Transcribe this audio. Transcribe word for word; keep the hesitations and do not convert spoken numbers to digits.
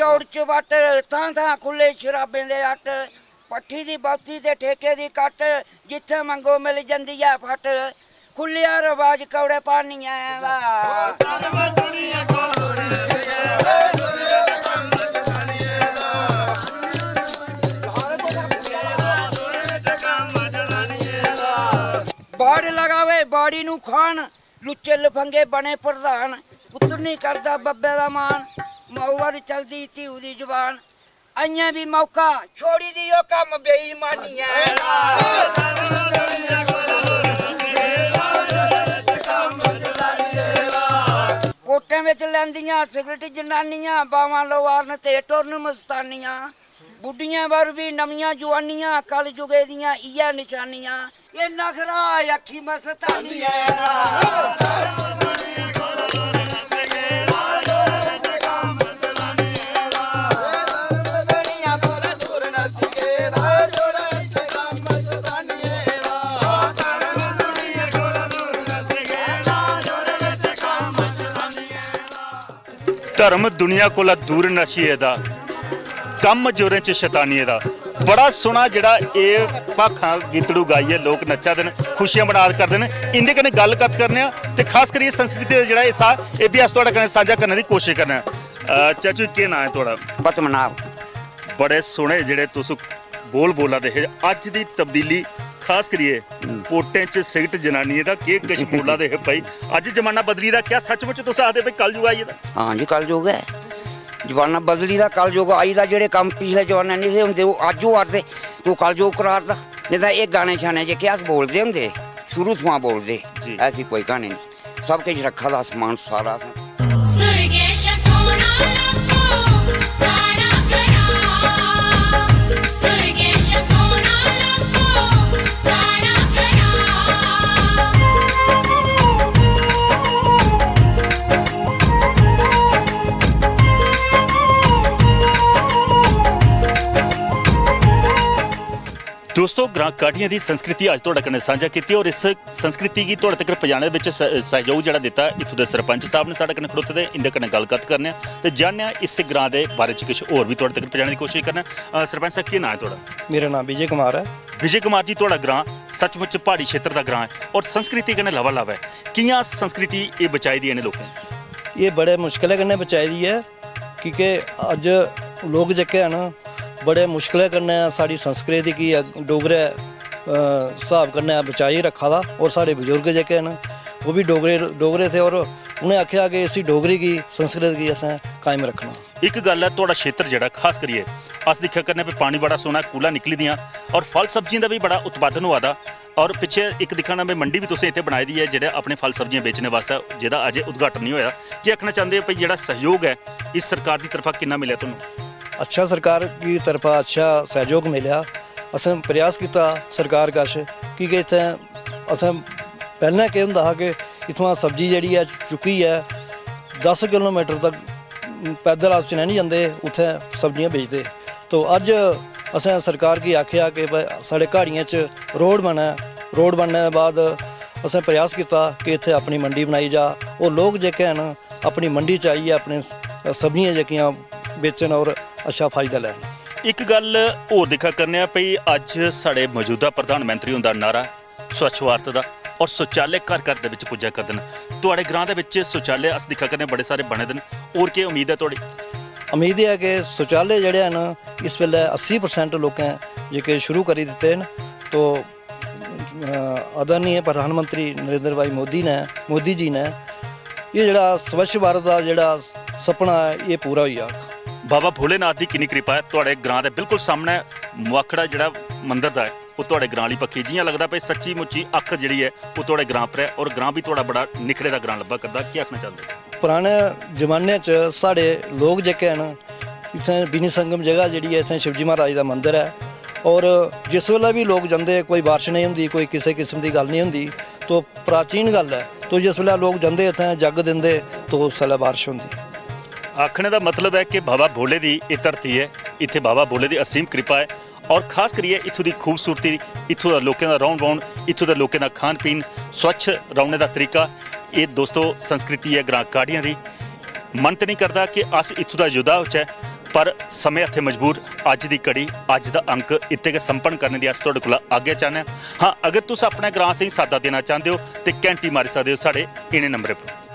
Coat च बट्ट, थां थां खु'ल्ले शराबें दे अट्ट, पट्ठी दी बौती ते ठेके दी कट्ट, जित्थै मंगो मिल जंदी ऐ फट्ट, खु'ल्लेआ रवाज कौड़े पानियै दा। बाड़ लगावे बाड़ी नू खान, लुच्चे लफंगे बने प्रधान, पुत्तर निं करदा बब्बै दा मान, माऊ पर चलदी ध्यू दी जबान। अइयां बी मौका छोड़ी देओ कम्म बेईमानी ऐ। कोटें बिच लैंदियां सिगरट जनानियां, बावां लोआरन ते टुरन मस्तानियां। बुड्ढियें पर बी नमियां जुआनियां, कल जुगे दियां इ'यै नशानियां। एह् नखरा अक्खी मस्तानी ऐ। धर्म दुनिया कोला दूर नस्सी गेदा, कम्म जोरें च शतानिये दा। बड़ा सोह्ना जेह्ड़ा एह् भाखां गीतड़ू गाइयै लोक नच्चा दे न, खुशियां मना करदे न। इं'दे कन्नै गल्ल कत्थ करने आं ते खास करियै संस्कृति दा जेह्ड़ा हिस्सा, एह् बी अस थुआढ़े कन्नै सांझा करने दी कोशश करने आं। अ, चाचू, केह् नांऽ ऐ थुआढ़ा? पद्मनाभ। बड़े सोह्ने जेह्ड़े तुस बोल बोला दे हे, अज्ज दी तब्दीली, खास करियै हम्म। कोटें च सिगट जनानियें दा केह् किश बोला दे हे भाई? अज्ज जमाना बदली दा, क्या सचमुच तुस आखदे भाई कलयुग आई गेदा? हां जी, कलयुग ऐ। जमाना बदली दा, कलयुग आई दा। जेह्ड़े कम्म पिछले जमाने नेईं हे होंदे, ओह् अज्ज होआ दे, ते ओह् कलयुग करा दा। नेईं तां एह् गाने शाने जेह्के अस बोलदे होंदे, शुरू थमां बोलदे, जी। ऐसी कोई क्हानी नेईं। सब किश रक्खे दा समान सारा असें। सुरगेश सोना लब्भो, साढ़ा ग्रां। सुरगेश सोना लब्भो, साढ़ा ग्रां। दोस्तो, ग्रां काठियां दी संस्कृति अज्ज थुआढ़े कन्नै सांझा कीती और इस संस्कृति गी थुआढ़े तगर पजाने दे विच स-, सैहयोग जेह्ड़ा दित्ता, इत्थूं दे सरपंच साहब ने साढ़े कन्नै खड़ोते दे, इं'दे कन्नै गल्लकत्थ करने आं ते जानने आं इस ग्रां दे बारे च किश होर बी थुआढ़े तगर पजाने दी कोशिश करने आं। अ, सरपंच साहब, केह् नांऽ ऐ थुआढ़ा? मेरा नांऽ विजय कुमार ऐ। विजय कुमार जी, थुआढ़ा ग्रां सचमुच प्हाड़ी क्षेत्र दा ग्रां ऐ और संस्कृति कन्नै लवालव ऐ। कि'यां संस्कृति एह् बचाई दी ऐ इ'नें लोकें? एह् बड़े मुश्कलै कन्नै बचाई दी ऐ, की के अज्ज लोक जेह्के हैन, बड़े मुश्कलै कन्नै साढ़ी संस्कृति गी अग-, डोगरे, अ, स्हाब कन्नै बचाई रक्खा दा। और साढ़े बजुर्ग जेह्के न, ओह् बी डोगरे, डोगरे थे और उ'नें आखेआ कि इसी डोगरी गी, संस्कृत गी असें कायम रक्खना। इक गल्ल ऐ, थुआढ़ा क्षेत्र जेह्ड़ा, खास करियै अस दिक्खा करने पे पानी बड़ा सोह्ना कूह्ला निकली दियां और फल सब्जियें दा बी बड़ा उत्पादन होआ दा। और पिच्छे इक दिक्खा ना, में मंडी बी तुसें इत्थै बनाई दी ऐ, जेह्ड़े अपने फल सब्जियां बेचने वास्तै, जेह्दा अजें उद्घाटन निं होआ। केह् आखना चांह्दे ओ भई, जेह्ड़ा सैह्योग ऐ, इस सरकार दी तरफा किन्ना मिलेआ तुहानू? अच्छा, सरकार दी तरफा अच्छा सैह्योग मिलेआ। असें प्रयास कीता सरकार कश, की के इत्थें असें पैह्लें केह् होंदा हा कि इत्थुआं सब्जी जेह्ड़ी ऐ चुक्कियै दस किलोमीटर तक पैदल अस चनैनी जंदे हे, उत्थें सब्जियां बेचदे हे। तो अज्ज असें सरकार गी आखेआ कि भाई साढ़े घाड़ियें च रोड बनै, रोड बनने दे बाद असें प्रयास कीता कि इत्थें अपनी मंडी बनाई जा। ओह् लोक जेह्के हैन अपनी मंडी च आइयै अपने सब्जियां जेह्कियां बेचन और अच्छा फायदा लैन। इक गल्ल होर दिक्खा करने आं भई, अज्ज साढ़े मौजूदा प्रधानमंत्री हुंदा नारा स्वच्छ भारत दा और शौचालय घर घर दे बिच पुज्जा करदे न। थुआढ़े ग्रां दे बिच शौचालय अस दिक्खा करने बड़े सारे बने दे न, होर केह् उम्मीद ऐ थुआढ़ी? उम्मीद एह् ऐ कि शौचालय जेह्ड़े हैन इस बेल्लै अस्सी परसेंट लोकें जेह्के शुरू करी दित्ते न। तो अ, आदरणीय प्रधानमंत्री नरेंद्र भाई मोदी ने, मोदी जी ने एह् जेह्ड़ा स्वच्छ भारत दा जेह्ड़ा सपना ऐ, एह् पूरा होई जाग। बाबा भोलेनाथ दी किन्नी कृपा ऐ, थुआढ़े ग्रां दे बिल्कुल सामनै मुआखड़ा जेह्ड़ा मंदर दा ऐ, ओह् थुआढ़े ग्रां आह्ली बक्खी, जि'यां लगदा भई सच्ची मुच्ची अक्ख जेह्ड़ी ऐ, ओह् थुआढ़े ग्रां पर ऐ, और ग्रां बी थुआढ़ा बड़ा निखरे दा ग्रां लब्भा करदा। केह् आखना चांह्दे? पराने जमाने च साढ़े लोक जेह्के न, इत्थें बिनी संगम जगह जेह्ड़ी ऐ, इत्थें शिवजी महाराज दा मंदर ऐ। और जिस बेल्लै बी लोक जंदे, कोई बारिश नेईं होंदी, कोई किसै किस्म दी गल्ल नेईं होंदी, तो प्राचीन गल्ल ऐ। तो जिस बेल्लै लोक जंदे इत्थें जग दिंदे, तो उस बेल्लै बारिश होंदी। आखने दा मतलब ऐ कि बाबा भोले दी एह् धरती ऐ, इत्थें बाबा भोले दी असीम कृपा ऐ। और खास करियै इत्थूं दी खूबसूरती, इत्थूं दा लोकें दा रौह्न बौह्न, इत्थूं दे लोकें दा खान पीन, स्वच्छ रौह्ने दा तरीका, एह् दोस्तो संस्कृति ऐ ग्रां काड़ियां दी। मन ते निं करदा कि अस इत्थूं दा जुदा होचै, पर समें हत्थें मजबूर, अज्ज दी कड़ी, अज्ज दा अंक इत्थै गै संपन्न करने दी अस थुआढ़े कोला आज्ञा चाह्न्ने आं। हां, अगर तुस अपने ग्रां असेंगी साद्दा देना चांह्दे ओ ते घैंटी मारी सकदे ओ साढ़े इ'नें नंबरें पर।